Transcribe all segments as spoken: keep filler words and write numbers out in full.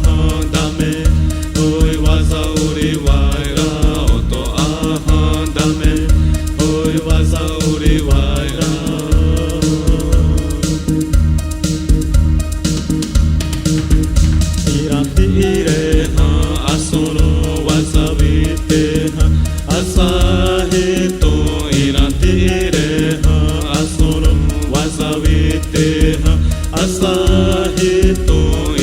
hã dame, hâiwa za'uri wa'ai ra, oto ãhã dame, hâiwa za'uri wa'ai ra. Irati ire hã, asõrõ wasawi te hã, asahi tô. Irati ire hã, asõrõ wasawi te hã, asahi tô.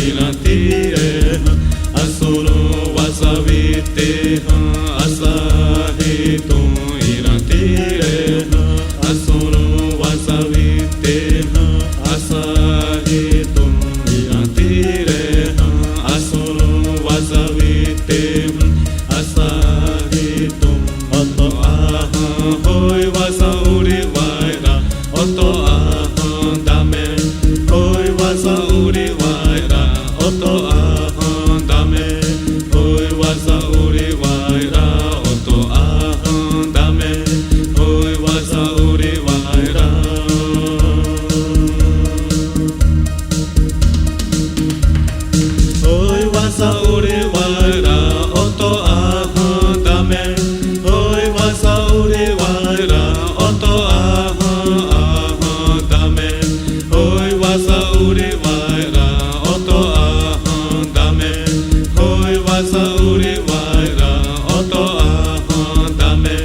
Irati ire hã, asõrõ wasawi te hã, asahi tô. Irati ire hã, asõrõ wasawi te hã, asahi tô. Irati ire hã, asõrõ wasawi te hã, asahi tô. Oto ãhã, hâiwa za'uri wa'ai ra, oto ãhã dame, hâiwa za'uri wa'ai ra, oto ãhã dame, hâiwa za'uri wa'ai ra, oto ãhã dame, hâiwa za'uri wa'ai ra. Hâiwa za'uri wa'ai ra, oto ãhã dame, hâiwa za'uri wa'ai ra, oto ãhã, ãhã dame, hâiwa za'uri wa'ai ra, oto ãhã dame, hâiwa za'uri wa'ai ra, oto ãhã dame,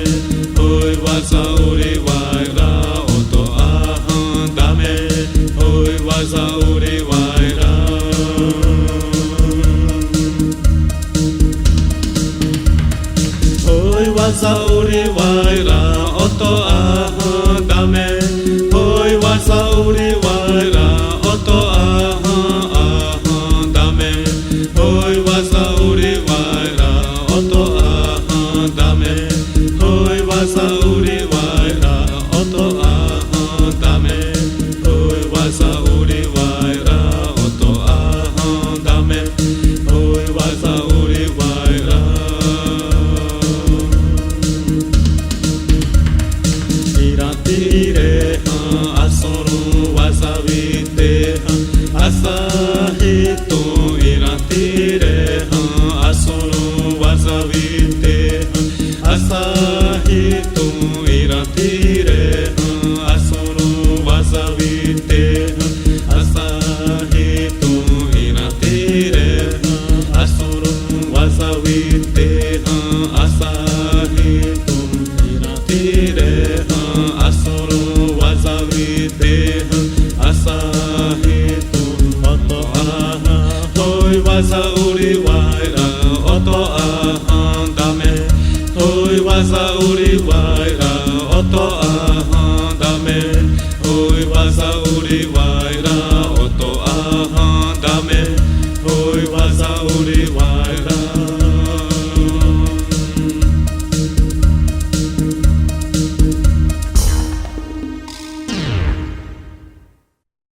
hâiwa za'uri wa'ai ra, oto ãhã dame, hâiwa za'uri wa'ai ra. Hâiwa za'uri wa'ai ra, oto ãhã dame, hâiwa za'uri wa'ai ra, oto ãhã, ãhã dame, hâiwa za'uri wa'ai ra, oto ãhã dame, hâiwa za'uri wa'ai ra, oto ãhã dame, hâiwa za'uri wa'ai ra, oto ãhã dame, hâiwa za'uri wa'ai ra. Irati ire hã, asõrõ wasawi te hã, asahi tô. Irati ire hã, asõrõ wasawi te hã, asahi tô. Irati ire hã, asõrõ wasawi te hã, asahi tô. Irati ire hã, asõrõ wasawi te hã, asahi tô. Irati ire hã, asõrõ wasawi te hã, asahi tô. Oto ãhã, hâiwa za'uri wa'ai ra, oto ãhã dame, hâiwa za'uri wa'ai ra, oto ãhã dame, hâiwa za'uri wa'ai ra, oto ãhã dame, hâiwa za'uri wa'ai ra.